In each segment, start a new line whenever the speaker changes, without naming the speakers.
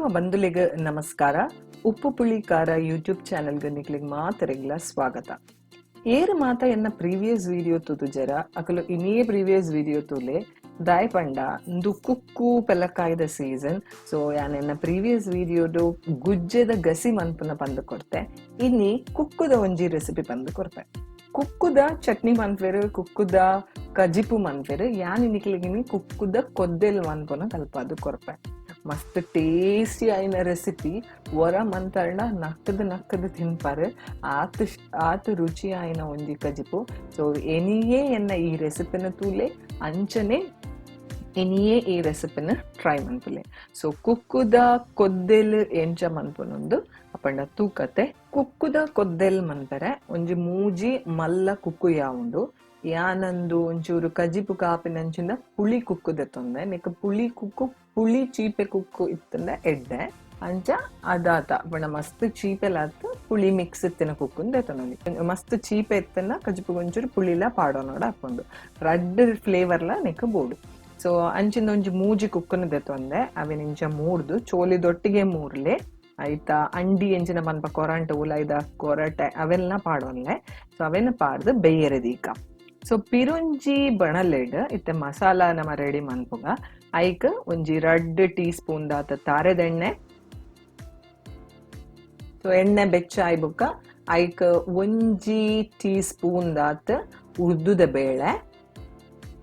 ಮಾಮ ಬಂಧುಲೆಗ್ ನಮಸ್ಕಾರ. ಉಪ್ಪು ಪುಳಿ ಖಾರ ಯೂಟ್ಯೂಬ್ ಚಾನೆಲ್ಗ್ ನಿಕ್ಲೆಗ್ ಮಾತೆರೆಗ್ಲ ಸ್ವಾಗತ. ಏರ್ ಮಾತ ಎನ್ನ ಪ್ರೀವಿಯಸ್ ವಿಡಿಯೋ ತೂತುಜರ ಅಕುಲು ಇನಿಯೇ ಪ್ರೀವಿಯಸ್ ವಿಡಿಯೋ ತೂಲೆ. ದಾಯೆ ಪಂಡ ಇಂದು ಕುಕ್ಕು ಪೆಲಕಾಯಿದ ಸೀಸನ್. ಸೊ ಯಾನ್ ಎನ್ನ ಪ್ರೀವಿಯಸ್ ವಿಡಿಯೋಡು ಗುಜ್ಜೆದ ಗಸಿ ಮನ್ಪುನ ಪಂದ್ ಕೊರ್ತೆ. ಇನಿ ಕುಕ್ಕುದ ಒಂಜಿ ರೆಸಿಪಿ ಪಂದ್ ಕೊರ್ಪೆ. ಕುಕ್ಕುದ ಚಟ್ನಿ ಮನ್ಪೆರ್, ಕುಕ್ಕುದ ಕಜಿಪು ಮನ್ಪೆರ್. ಯಾನ್ ಇನಿಕ್ಲೆಗ್ ಕುಕ್ಕುದ ಕೊದ್ದೆಲ್ ಮನ್ಪುನ ಕಲ್ಪಾದ್ ಕೊರ್ಪೆ. ಮಸ್ತ್ ಟೇಸ್ಟಿ ಆಯಿನ ರೆಸಿಪಿ. ಒರ ಮಂತರ್ಂಡ ನಕ್ಕದ್ ನಕ್ಕದ್ ತಿನ್ಪರ್, ಆತ್ ಆತ್ ರುಚಿ ಆಯಿನ ಒಂಜಿ ಕಜಿಪು. ಸೊ ಎನಿಯೇ ಎನ್ನ ಈ ರೆಸಿಪಿನ ತೂಲೆ, ಅಂಚನೆ ಎನಿಯೇ ಈ ರೆಸಿಪಿನ ಟ್ರೈ ಮನ್ಪುಲೆ. ಸೊ ಕುಕ್ಕುದ ಕೊದ್ದೆಲ್ ಎಂಚ ಮನ್ಪುನೊಂದು ಅಪಂಡ ತೂಕತೆ. ಕುಕ್ಕುದ ಕೊದ್ದೆಲ್ ಮನ್ಪೆರೆ ಒಂಜಿ ಮೂಜಿ ಮಲ್ಲ ಕುಕ್ಕು ಯಾವುಂಡು. ಯಾನಂದು ಒಂಚೂರು ಕಜಿಪು ಕಾಪಿನಂಚಿಂದ ಪುಳಿ ಕುಕ್ಕು ದೆತ್ತೊಂದೆ. ನಿಕ್ ಪುಳಿ ಕುಕ್ಕು, ಪುಳಿ ಚೀಪೆ ಕುಕ್ಕು ಇತ್ತಂಡ ಎಡ್ಡೆ. ಅಂಚ ಅದಾತ ಪಂಡ ಮಸ್ತ್ ಚೀಪೆಲಾತ್ ಪುಳಿ ಮಿಕ್ಸ್ ಇತ್ತಿನ ಕುಕ್ಕುನ್ ದೆತ್ತೊನೊಲಿ. ಮಸ್ತ್ ಚೀಪೆ ಇತ್ತಂಡ ಕಜಿಪುಗ್ ಒಂಚೂರು ಪುಳಿಲ ಪಾಡೊನೊಡು ಆಪುಂಡು, ರಡ್ಡ್ ಫ್ಲೇವರ್ಲ ನಿಕ್ ಬೋಡು. ಸೊ ಅಂಚಿಂದ ಒಂಜಿ ಮೂಜಿ ಕುಕ್ಕುನು ದೆತ್ತೊಂದೆ. ಅವೆನ್ ಇಂಚ ಮೂರ್ದು ಚೋಲಿದೊಟ್ಟಿಗೆ ಮೂರ್ಲೆ. ಐತ ಅಂಡಿ ಎಂಚಿನ ಪನ್ಪ ಕೊರಂಟೆ ಉಲಾಯ್ದ ಕೊರಟೆ ಅವೆಲ್ಲ ಪಾಡೊನ್ಲೆ. ಸೊ ಅವೆನ್ ಪಾಡ್ದ್ ಬೇಯೆರೆ ದೀಕ. ಸೊ ಪಿರೊಂಜಿ ಬಣಲೆಡ್ ಇತ್ತೆ ಮಸಾಲ ನಮ ರೆಡಿ ಮನ್ಪುಗ. ಐಕ್ ಒಂಜಿ ರಡ್ಡ್ ಟೀ ಸ್ಪೂನ್ ದಾತ ತಾರೆದೆಣ್ಣೆ. ಸೊ ಎಣ್ಣೆ ಬೆಚ್ಚ ಆಯಿ ಬೊಕ್ಕ ಐಕ್ ಒಂಜಿ ಟೀ ಸ್ಪೂನ್ ದಾತ್ ಉದ್ದುದ ಬೇಳೆ.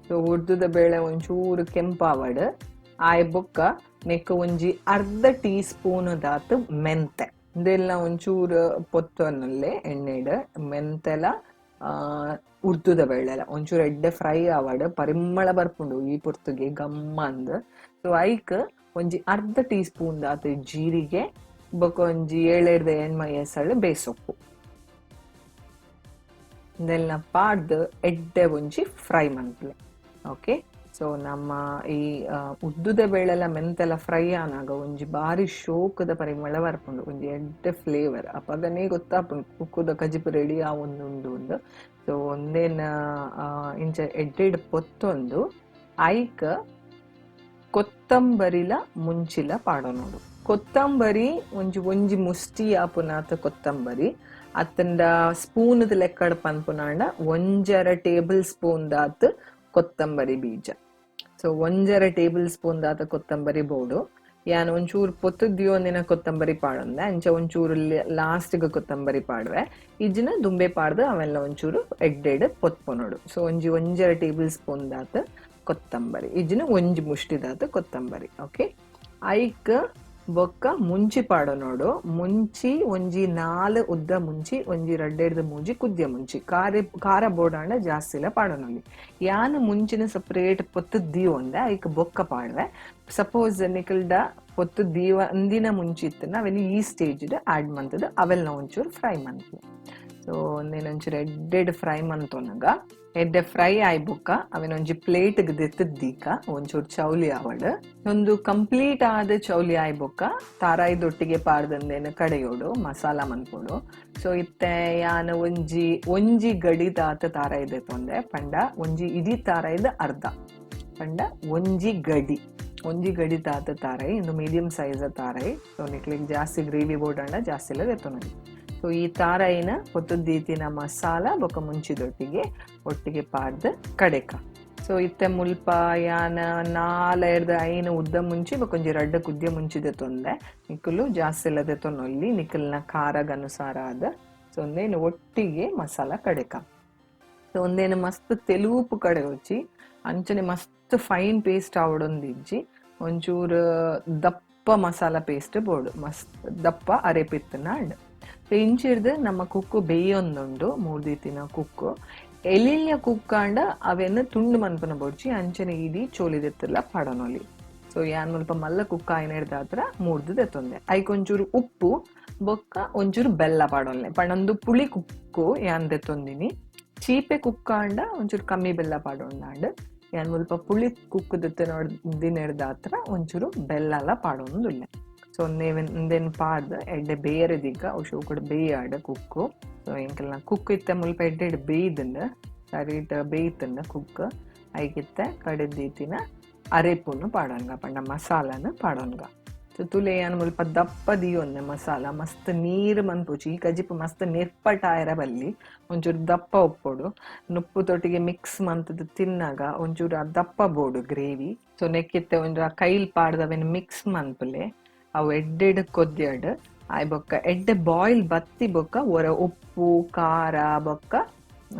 ಸೊ ಉದ್ದುದ ಬೇಳೆ ಒಂಚೂರು ಕೆಂಪಾವಡ್. ಆಯ್ ಬೊಕ್ಕ ನೆಕ್ ಒಂಜಿ ಅರ್ಧ ಟೀ ಸ್ಪೂನ್ ದಾತ್ ಮೆಂತೆ. ಇಂದೆಲ್ಲ ಒಂಚೂರು ಪೊತ್ತೊನಲ್ಲೆ ಎಣ್ಣೆಡ್. ಮೆಂತೆಲ ಉರ್ದುದ ಬೇಳೆಲ ಒಂಚೂರು ಎಡ್ಡೆ ಫ್ರೈ ಆವಡ್, ಪರಿಮಳ ಬರ್ಪುಂಡು ಈ ಪೊರ್ತುಗೆ ಗಮ್ಮ ಅಂದ್. ಸೊ ಐಕ್ ಒಂಜಿ ಅರ್ಧ ಟೀ ಸ್ಪೂನ್ ದಾತ್ ಜೀರಿಗೆ, ಬೊಕ ಒಂಜಿ ಏಳೆಡ್ದ ಎಣ್ಮ ಎಸಳು ಬೇಸೊಪ್ಪು. ಇಂದೆಲ್ಲ ಪಾಡ್ದ್ ಎಡ್ಡೆ ಒಂಜಿ ಫ್ರೈ ಮನ್ಪುಲೆ. ಓಕೆ, ಸೊ ನಮ್ಮ ಈ ಉದ್ದುದ ಬೇಳೆಲ ಮೆಂತೆಲ ಫ್ರೈ ಆನಾಗ ಒಂಜಿ ಬಾರಿ ಶೋಕದ ಪರಿಮಳ ಬರ್ಪುಂಡು, ಒಂಜಿ ಎಡ್ಡೆ ಫ್ಲೇವರ್. ಅಪಗನೇ ಗೊತ್ತಾಪುಂಡು ಕುಕ್ಕುದ ಕಜಿಪು ರೆಡಿ ಆವೊಂದುಂಡು ಅಂದ್. ಸೊ ಒಂದೇನ ಇಂಚ ಎಡ್ಡೆಡ್ ಪೊತ್ತೊಂದು ಐಕ್ ಕೊತ್ತಂಬರಿಲ ಮುಂಚಿಲ ಪಾಡೊನೊಡು. ಕೊತ್ತಂಬರಿ ಒಂಜಿ ಒಂಜಿ ಮುಷ್ಟಿ ಆಪುನಾತ್ ಕೊತ್ತಂಬರಿ, ಅತ್ತಂಡ ಸ್ಪೂನ್ ಲೆಕ್ಕಡ್ ಪನ್ಪುನಾಂಡ ಒಂಜರ ಟೇಬಲ್ ಸ್ಪೂನ್ ದಾತ್ ಕೊತ್ತಂಬರಿ ಬೀಜ. ಸೊ ಒಂಜರ ಟೇಬಲ್ ಸ್ಪೂನ್ ದಾತ ಕೊತ್ತಂಬರಿ ಬೋಡು. ಯಾನ್ ಒಂಚೂರು ಪೊತ್ತುದಿಯೊಂದಿನ ಕೊತ್ತಂಬರಿ ಪಾಡೊಂದೆ. ಅಂಚ ಒಂಚೂರು ಲಾಸ್ಟ್ ಗ್ ಕೊತ್ತಂಬರಿ ಪಾಡುವೆ. ಇಜ್ಜಿನ ದುಂಬೆ ಪಾಡ್ದು ಅವೆಲ್ಲ ಒಂಚೂರು ಎಡ್ಡೆಡ್ ಪೊತ್ಪೊನೊಡು. ಸೊ ಒಂಜಿ ಒಂಜರ ಟೇಬಲ್ ಸ್ಪೂನ್ ದಾತ್ ಕೊತ್ತಂಬರಿ, ಇಜ್ಜಿನ ಒಂಜಿ ಮುಷ್ಟಿ ದಾತ್ ಕೊತ್ತಂಬರಿ. ಓಕೆ, ಐಕ್ ಬೊಕ್ಕ ಮುಂಚಿ ಪಾಡೊನೊಡು. ಮುಂಚಿ ಒಂಜಿ ನಾಲ್ ಉದ್ದ ಮುಂಚಿ, ಒಂಜಿ ರಡ್ಡೆಡ್ದ್ ಮೂಜಿ ಕುದ್ಯ ಮುಂಚಿ. ಖಾರ ಖಾರ ಬೋಡಾಂಡ ಜಾಸ್ತಿಲ ಪಾಡೊನೊಲಿ. ಯಾನ್ ಮುಂಚಿನ ಸಪರೇಟ್ ಪೊತ್ತು ದೀವೊಂದೆ, ಐಕ್ ಬೊಕ್ಕ ಪಾಡುವೆ. ಸಪೋಸ್ ನಿಕಲ್ಡ ಪೊತ್ತು ದೀವ ಅಂದಿನ ಮುಂಚಿ ಇತ್ತಂಡ ಅವೆನ್ ಈ ಸ್ಟೇಜ್ ಆಡ್ ಮಂತುದು ಅವೆಲ್ನ ಒಂಚೂರು ಫ್ರೈ ಮನ್ಪುಲೆ. ಸೊ ಒಂದೇನ್ ಒಂಚೂರು ಎಡ್ಡೆಡ್ ಫ್ರೈ ಮಂತೊನಗ, ಎಡ್ಡೆ ಫ್ರೈ ಆಯ್ ಬೊಕ್ಕ ಅವೆನ್ ಒಂಜಿ ಪ್ಲೇಟ್ ಗ್ ದೆತ್ತ್ ದೀಕ, ಒಂಚೂರು ಚೌಲಿ ಆವಡ್. ಒಂದು ಕಂಪ್ಲೀಟ್ ಆದ ಚೌಲಿ ಆಯ್ ಬೊಕ್ಕ ತಾರಾಯಿದೊಟ್ಟಿಗೆ ಪಾಡ್ದಂದೇನು ಕಡೆಯೋಡು, ಮಸಾಲ ಮನ್ಪೊಡು. ಸೊ ಇತ್ತೆ ಯಾನ್ ಒಂಜಿ ಒಂಜಿ ಗಡಿ ತಾತ ತಾರಾಯಿ ದೆತ್ತೊಂದೆ. ಪಂಡ ಒಂಜಿ ಇಡೀ ತಾರಾಯಿದ ಅರ್ಧ, ಪಂಡ ಒಂಜಿ ಗಡಿ, ಒಂಜಿ ಗಡಿ ತಾತ ತಾರಾಯಿ. ಇಂದು ಮೀಡಿಯಂ ಸೈಜ್ ತಾರಾಯಿ. ಸೊ ನಿಕ್ಲೆಗ್ ಜಾಸ್ತಿ ಗ್ರೇವಿ ಬೋಡಾಂಡ ಜಾಸ್ತಿ ಎಲ್ಲ ದೆತ್ತೊನೊಲಿ. ಸೊ ಈ ತಾರಾಯಿನ ಪೊತ್ತುದೀತಿನ ಮಸಾಲ ಬೊಕ್ಕ ಮುಂಚಿದೊಟ್ಟಿಗೆ ಒಟ್ಟಿಗೆ ಪಾಡ್ದ್ ಕಡೆಕ. ಸೊ ಇತ್ತೆ ಮುಲ್ಪ ಯಾನ್ ನಾಲೆರ್ದ್ ಐನ್ ಉದ್ದ ಮುಂಚಿ ಬೊಕ್ಕ ಒಂಜಿ ರಡ್ಡ್ ಕುದ್ಯ ಮುಂಚಿ ದೆತ್ತೊಂದೆ. ನಿಕುಲು ಜಾಸ್ತಿ ಎಲ್ಲ ದೆತ್ತೊನೊಲಿ, ನಿಕಲ್ನ ಖಾರಗ್ ಅನುಸಾರ ಆದ್. ಸೊ ಒಂದೇನು ಒಟ್ಟಿಗೆ ಮಸಾಲ ಕಡೆಕ. ಸೊ ಒಂದೇನು ಮಸ್ತ್ ತೆಲುಪು ಕಡೆ ಒಚ್ಚಿ, ಅಂಚನೆ ಮಸ್ತ್ ಫೈನ್ ಪೇಸ್ಟ್ ಆವಡೊಂದಿಜ್ಜಿ. ಒಂಚೂರು ದಪ್ಪ ಮಸಾಲ ಪೇಸ್ಟ್ ಬೋಡು, ಮಸ್ತ್ ದಪ್ಪ ಅರೆಪಿತ್ತನ ಅಂಡ್. ಸೊ ಇಂಚಿರ್ದ್ ನಮ್ಮ ಕುಕ್ಕು ಬೇಯೊಂದುಂಡು. ಮೂರ್ದೀತಿನ ಕುಕ್ಕು ಎಲಿಲ್ಯ ಕುಕ್ಕಾಂಡ ಅವೆನ್ ತುಂಡು ಮನ್ಪುನ ಬೊಡ್ಚಿ, ಅಂಚನೆ ಇಡೀ ಚೋಲಿದೆತ್ತಲ್ಲ ಪಾಡೊನೊಲಿ. ಸೊ ಯಾನ್ ಮುಲ್ಪ ಮಲ್ಲ ಕುಕ್ಕ ಆಯ್ನೆಡ್ದಾತ್ರ ಮೂರ್ದು ದೆತ್ತೊಂದೆ. ಐಕ್ ಒಂಚೂರು ಉಪ್ಪು ಬೊಕ್ಕ ಒಂಚೂರು ಬೆಲ್ಲ ಪಾಡೊನ್ಲೆ. ಪಂಡೊಂದು ಪುಳಿ ಕುಕ್ಕು ಯಾನ್ ದೆತ್ತೊಂದಿನಿ. ಚೀಪೆ ಕುಕ್ಕಾಂಡ ಒಂಚೂರು ಕಮ್ಮಿ ಬೆಲ್ಲ ಪಾಡೊಂಡಾಂಡ್. ಯಾನ್ ಮುಲ್ಪ ಪುಳಿ ಕುಕ್ಕು ದೆತ್ತೊಂದಿನೆಡ್ದಾತ್ರ ಒಂಚೂರು ಬೆಲ್ಲಲ ಪಾಡೊಂದುಲ್ಲೆ. ಸೊ ಉಂದೆನ್ ಪಾಡ್ದ್ ಎಡ್ಡೆ ಬೇಯರೆ ದೀಕ. ಅವು ಶೋಕುಡು ಬೇಯಾಡ್ ಕುಕ್ಕು. ಸೊ ಎಂಕಲ್ನ ಕುಕ್ಕು ಇತ್ತೆ ಮುಲ್ಪ ಎಡ್ಡೆಡ್ ಬೇಯ್ದುಂಡು, ಸರಿಟ್ ಬೇಯ್ತುಂಡು ಕುಕ್. ಐಕಿತ್ತೆ ಕಡೆದೀತಿನ ಅರೆಪುನು ಪಾಡೊನ್ಗ, ಪಂಡ ಮಸಾಲನ್ ಪಾಡೊನ್ಗ. ಸೊ ತುಲೆ ಯಾನ್ ಮುಲ್ಪ ದಪ್ಪ ದೀಯೊನ್ನೆ ಮಸಾಲ ಮಸ್ತ್ ನೀರ್ ಮನ್ಪುಚಿ. ಈ ಕಜಿಪು ಮಸ್ತ್ ನಿರ್ಪಟ ಆಯರ ಬಲ್ಲಿ, ಒಂಚೂರು ದಪ್ಪ ಉಪ್ಪೊಡು. ನುಪ್ಪು ತೊಟ್ಟಿಗೆ ಮಿಕ್ಸ್ ಮಂತದ ತಿನ್ನಾಗ ಒಂಚೂರು ಆ ದಪ್ಪ ಬೋಡು ಗ್ರೇವಿ. ಸೊ ನೆಕ್ಕಿತ್ತೆ ಒಂಜು ಆ ಕೈಲ್ ಪಾಡ್ದವೆನ್ ಮಿಕ್ಸ್ ಮನ್ಪುಲೆ. ಅವು ಎಡ್ಡೆಡ್ ಕೊದ್ಯಡ್ ಆಯ್ ಬೊಕ್ಕ ಎಡ್ಡೆ ಬಾಯ್ಲ್ ಬತ್ತಿ ಬೊಕ್ಕ ಒರ ಉಪ್ಪು ಖಾರ ಬೊಕ್ಕ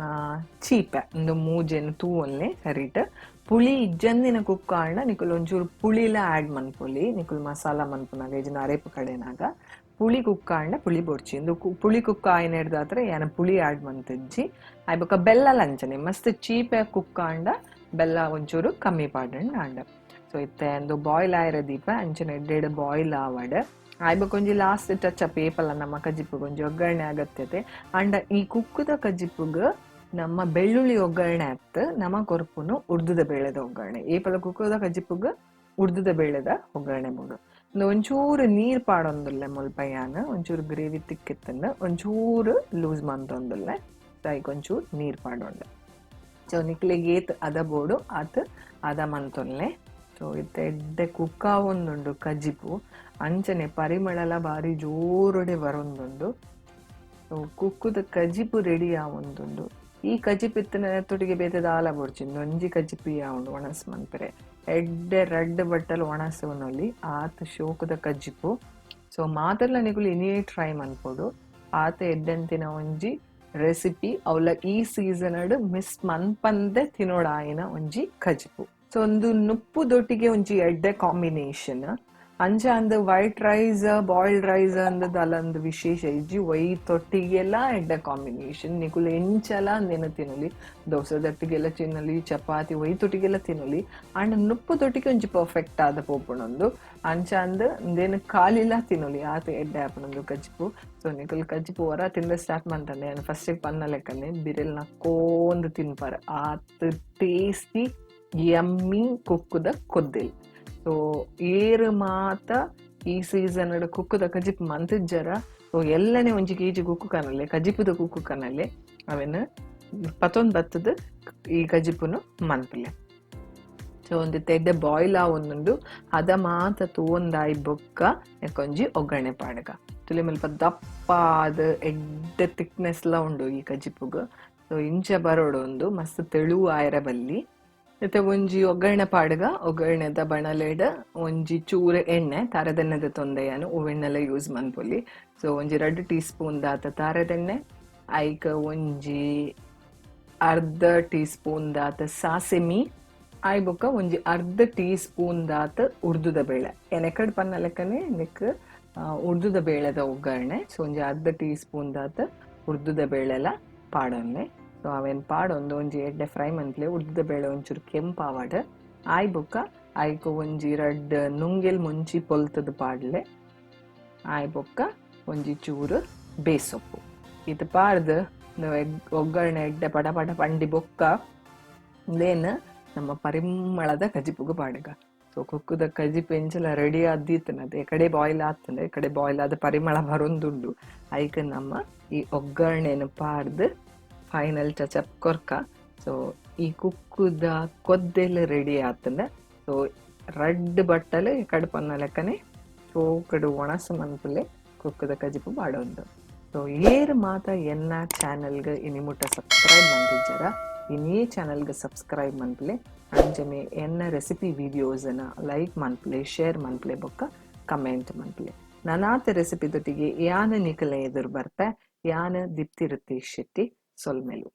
ಚೀಪೆ ಒಂದು ಮೂಜೆನ್ ತೂವೊನ್ಲೆ ಸರಿಟ್. ಪುಳಿ ಇಜ್ಜಂದಿನ ಕುಕ್ಕಾಂಡ ನಿಕುಲು ಒಂಚೂರು ಪುಳಿಲ ಆಡ್ ಮನ್ಪೊಲಿ. ನಿಕುಲು ಮಸಾಲ ಮನ್ಪುನಾಗ ಇಜ್ಜಿಂಡ ಅರೇಪು ಕಡೆನಾಗ ಪುಳಿ ಕುಕ್ಕಾಂಡ ಪುಳಿ ಬೊಡ್ಚಿ. ಇಂದು ಪುಳಿ ಕುಕ್ಕ ಆಯ್ನೆಡ್ದಾತ್ರ ಯಾನ ಪುಳಿ ಆಡ್ ಮಂತಿಜ್ಜಿ. ಆಯ್ ಬೊಕ್ಕ ಬೆಲ್ಲ ಲಂಚನೆ ಮಸ್ತ್ ಚೀಪೆ ಕುಕ್ಕಾಂಡ ಬೆಲ್ಲ ಒಂಚೂರು ಕಮ್ಮಿ ಪಾಡಂಡ ಆಂಡ. ಸೊ ಇತ್ತೆ ಅಂದು ಬಾಯ್ಲ್ ಆಯಿರ ದೀಪ ಅಂಚನೆ ಎಡ್ಡೆಡ್ ಬಾಯ್ಲ್ ಆವಡ್. ಆಯ್ ಬೊಕ್ಕ ಒಂಜಿ ಲಾಸ್ಟ್ ಟಚ್ ಅಪ್ ಏಪಲ ನಮ್ಮ ಕಜಿಪುಗ್ ಒಂಜಿ ಒಗ್ಗರಣೆ ಅಗತ್ಯತೆ ಅಂಡ ಈ ಕುಕ್ಕುದ ಕಜಿಪುಗ್ ನಮ್ಮ ಬೆಳ್ಳುಳ್ಳಿ ಒಗ್ಗರಣೆ ಅತ್ ನಮ್ಮ ಕೊರ್ಪುನು ಉರ್ದುದ ಬೇಳೆದ ಒಗ್ಗರಣೆ. ಏಪಲ ಕುಕ್ಕುದ ಕಜಿಪುಗ್ ಉರ್ದುದ ಬೇಳೆದ ಒಗ್ಗರಣೆ ಬೋಡು. ಒಂಚೂರು ನೀರ್ ಪಾಡೊಂದುಲ್ಲೆ ಮುಲ್ಪ ಯಾನ್, ಒಂಚೂರು ಗ್ರೇವಿ ತಿಕ್ಕಿತ್ತಂದು ಒಂಚೂರು ಲೂಸ್ ಮಂತೊಂದುಲ್ಲೆ, ಐಕ್ ಒಂಚೂರು ನೀರ್ ಪಾಡೊಂಡೆ. ಸೊ ನಿಕ್ಲೆಗ್ ಏತ್ ಅದ ಬೋಡು ಆತ್ ಅದ ಮಂತೊನ್ಲೆ. ಸೊ ಇತ್ತೆ ಎಡ್ಡೆ ಕುಕ್ಕಾವೊಂದುಂಡು ಕಜಿಪು, ಅಂಚನೆ ಪರಿಮಳಲ ಬಾರಿ ಜೋರುಡೆ ಬರೊಂದುಂಡು. ಸೊ ಕುಕ್ಕುದ ಕಜಿಪು ರೆಡಿ ಆವೊಂದುಂಡು. ಈ ಕಜಿಪು ಇತ್ತಿನ ತೊಟ್ಟಿಗೆ ಬೇತೆ ದಾಲ ಬೊಡ್ಚಿ, ಒಂಜಿ ಕಜಿಪು ಆವುಂಡು ಒಣಸ್ ಮನ್ಪೆರೆ. ಎಡ್ಡೆ ರಡ್ಡ್ ಬಟ್ಟಲ್ ಒಣಸ್ ಉನೊಲಿ ಆತ್ ಶೋಕುದ ಕಜಿಪು. ಸೊ ಮಾತೆರ್ಲ ನಿಕುಲು ಇನಿಯೇ ಟ್ರೈ ಮನ್ಪೊಡು. ಆತ ಎಡ್ಡೆಂತಿನ ಒಂಜಿ ರೆಸಿಪಿ ಅವ್ಲ ಈ ಸೀಸನ್ ಡ್ ಮಿಸ್ ಮನ್ಪಂದೆ ತಿನೋಡಾಯಿನ ಒಂಜಿ ಕಜಿಪು. ಸೊ ಒಂದು ನುಪ್ಪು ದೊಟ್ಟಿಗೆ ಒಂಜಿ ಎಡ್ಡೆ ಕಾಂಬಿನೇಷನ್. ಅಂಚ ಅಂದ್ ವೈಟ್ ರೈಸ್ ಬಾಯ್ಲ್ಡ್ ರೈಸ್ ಅಂದ್ ಅಲ್ಲೊಂದು ವಿಶೇಷ ಇಜ್ಜಿ, ವೈ ತೊಟ್ಟಿಗೆಲ್ಲ ಎಡ್ಡೆ ಕಾಂಬಿನೇಷನ್. ನಿಕುಲು ಎಂಚಲ ಅಂದೇನ ತಿನ್ನೊಲಿ, ದೋಸೆ ದೊಟ್ಟಿಗೆಲ್ಲ ತಿನ್ನೊಲಿ, ಚಪಾತಿ ವೈ ತೊಟ್ಟಿಗೆಲ್ಲ ತಿನ್ನೊಲಿ. ಅಂಡ್ ನುಪ್ಪು ತೊಟ್ಟಿಗೆ ಒಂಜಿ ಪರ್ಫೆಕ್ಟ್ ಆದ ಪೋಪುಣೊಂದು. ಅಂಚ ಅಂದ್ ಇಂದೇನು ಕಾಲಿಲ ತಿನ್ನೊಲಿ, ಆತ ಎಡ್ಡೆ ಆಪುಣೊಂದು ಕಜಿಪು. ಸೊ ನಿಕುಲು ಕಜಿಪು ಹೊರ ತಿಂದ ಸ್ಟಾರ್ಟ್ ಮಂತಂದೆ ಯಾನ್ ಫಸ್ಟ್ ಪನ್ನ ಲೆಕ್ಕನೆ ಬಿರೆಲ್ ನಕ್ಕೋಂದು ತಿನ್ಪಾರ, ಆತ್ ಟೇಸ್ಟಿ ಯಮ್ಮಿ ಕುಕ್ಕುದ ಕೊದ್ದಿಲ್. ಸೊ ಏರು ಮಾತ ಈ ಸೀಸನ್ ಕುಕ್ಕುದ ಕಜಿಪು ಮಂತಿಜ್ಜರ, ಸೊ ಎಲ್ಲನೆ ಒಂಜಿ ಕೆಜಿ ಕುಕ್ಕು ಕನಲೆ ಕಜಿಪುದ ಕುಕ್ಕು ಕನಲೆ ಅವೆನ್ ಪತ್ತೊಂದು ಬತ್ತದ ಈ ಕಜಿಪುನು ಮನ್ಪುಲೆ. ಸೊ ಒಂದು ತೆಡ್ಡೆ ಬಾಯ್ಲ್ ಆವೊಂದುಂಡು ಅದ ಮಾತ ತೂವೊಂದಾಯಿ ಬೊಕ್ಕ ನೆಕ್ಕೊಂಜಿ ಒಗ್ಗರಣೆ ಪಾಡಗ. ತುಲೆ ಮುಲ್ಪ ದಪ್ಪಾದ ಎಡ್ಡೆ ತಿಕ್ನೆಸ್ ಲ ಉಂಡು ಈ ಕಜಿಪುಗ್. ಸೊ ಇಂಚ ಬರೋಡು ಒಂದು ಮಸ್ತ್ ತೆಳು ಆಯರ ಬಲ್ಲಿ. ಇತ್ತೆ ಒಂಜಿ ಒಗ್ಗರಣೆ ಪಾಡ್ಗ. ಒಗ್ಗರಣೆದ ಬಣಲೆಡ್ ಒಂಜಿ ಚೂರು ಎಣ್ಣೆ, ತಾರೆದೆಣ್ಣೆದ ತೊಂದೆಯಾನು ಎಣ್ಣೆಲ ಯೂಸ್ ಮನ್ಪೊಲಿ. ಸೊ ಒಂಜಿ 2 ಟೀ ಸ್ಪೂನ್ ದಾತ ತಾರೆದೆಣ್ಣೆ, ಐಕ್ ಒಂಜಿ ಅರ್ಧ ಟೀ ಸ್ಪೂನ್ ದಾತ ಸಾಸಿಮಿ, ಆಯ್ ಬೊಕ್ಕ ಒಂಜಿ ಅರ್ಧ ಟೀ ಸ್ಪೂನ್ ದಾತ ಉರ್ದುದ ಬೇಳೆ. ಎನೆಕಡ್ ಪನ್ನ ಲೆಕ್ಕನೆ ನೆಕ್ ಉರ್ದುದ ಬೇಳೆದ ಒಗ್ಗರಣೆ. ಸೊ ಒಂಜಿ ಅರ್ಧ ಟೀ ಸ್ಪೂನ್ ದಾತ ಉರ್ದುದ ಬೇಳೆಲ ಪಾಡೊನ್ನೆ. ಸೊ ಅವೇನ್ ಪಾಡೊಂದು ಒಂಜಿ ಎಡ್ಡೆ ಫ್ರೈ ಮನ್ಪುಲೆ. ಉರ್ದುದ ಬೇಳೆ ಒಂಚೂರು ಕೆಂಪಾವಡ್. ಆಯ್ ಬೊಕ್ಕ ಐಕ್ ಒಂಜಿ ರಡ್ಡ್ ನುಂಗೆಲ್ ಮುಂಚಿ ಪೊಲ್ತದ ಪಾಡ್ಲೆ. ಆಯ್ ಬೊಕ್ಕ ಒಂಜಿ ಚೂರು ಬೇಸೊಪ್ಪು ಇದು ಪಾಡ್ದು ಒಗ್ಗರಣೆ ಎಡ್ಡೆ ಪಟ ಪಟ ಪಂಡಿ ಬೊಕ್ಕ ಇಂದೇನ್ ನಮ್ಮ ಪರಿಮಳದ ಕಜಿಪುಗು ಪಾಡುಗ. ಸೊ ಕುಕ್ಕುದ ಕಜಿಪು ಎಂಚಲ ರೆಡಿ ಆದೀತನದು ಕಡೆ ಬಾಯ್ಲ್ ಆತಂದ್ರೆ ಕಡೆ ಬಾಯ್ಲ್ ಆದ ಪರಿಮಳ ಬರೊಂದುಂಡು. ಐಕ್ ನಮ್ಮ ಈ ಒಗ್ಗರಣೆನ ಪಾಡ್ದು ಫೈನಲ್ ಟಚ್ ಅಪ್ ಕೊರ್ಕ. ಸೊ ಈ ಕುಕ್ಕುದ ಕೊದ್ದೆಲ್ಲ ರೆಡಿ ಆತಂದ. ಸೊ ರಡ್ಡ್ ಬಟ್ಟಲು ಕಡುಪನ್ನ ಲೆಕ್ಕನೆ ಚೋಕಡು ಒಣಸು ಮನ್ಪುಲೆ ಕುಕ್ಕುದ ಕಜಿಪು ಪಾಡೊಂದು. ಸೊ ಏರ್ ಮಾತ ಎನ್ನ ಚಾನಲ್ಗೆ ಇನಿ ಮುಟ್ಟ ಸಬ್ಸ್ಕ್ರೈಬ್ ಮಂತಿಜ್ಜರ ಇನ್ನೇ ಚಾನಲ್ಗೆ ಸಬ್ಸ್ಕ್ರೈಬ್ ಮನ್ಪುಲೆ. ಅಂಚನೆ ಎನ್ನ ರೆಸಿಪಿ ವಿಡಿಯೋಸನ್ನ ಲೈಕ್ ಮನ್ಪುಲೆ, ಶೇರ್ ಮನ್ಪುಲೆ ಬೊಕ್ಕ ಕಮೆಂಟ್ ಮನ್ಪುಲೆ. ನನಾತ ರೆಸಿಪಿ ದೊಟ್ಟಿಗೆ ಯಾನ ನಿಕಲೆ ಎದುರು ಬರ್ತೆ. ಯಾನ ದೀಪ್ತಿ ರಿತೇಶ್ ಶೆಟ್ಟಿ ಸೊಲ್ಮೆಲು.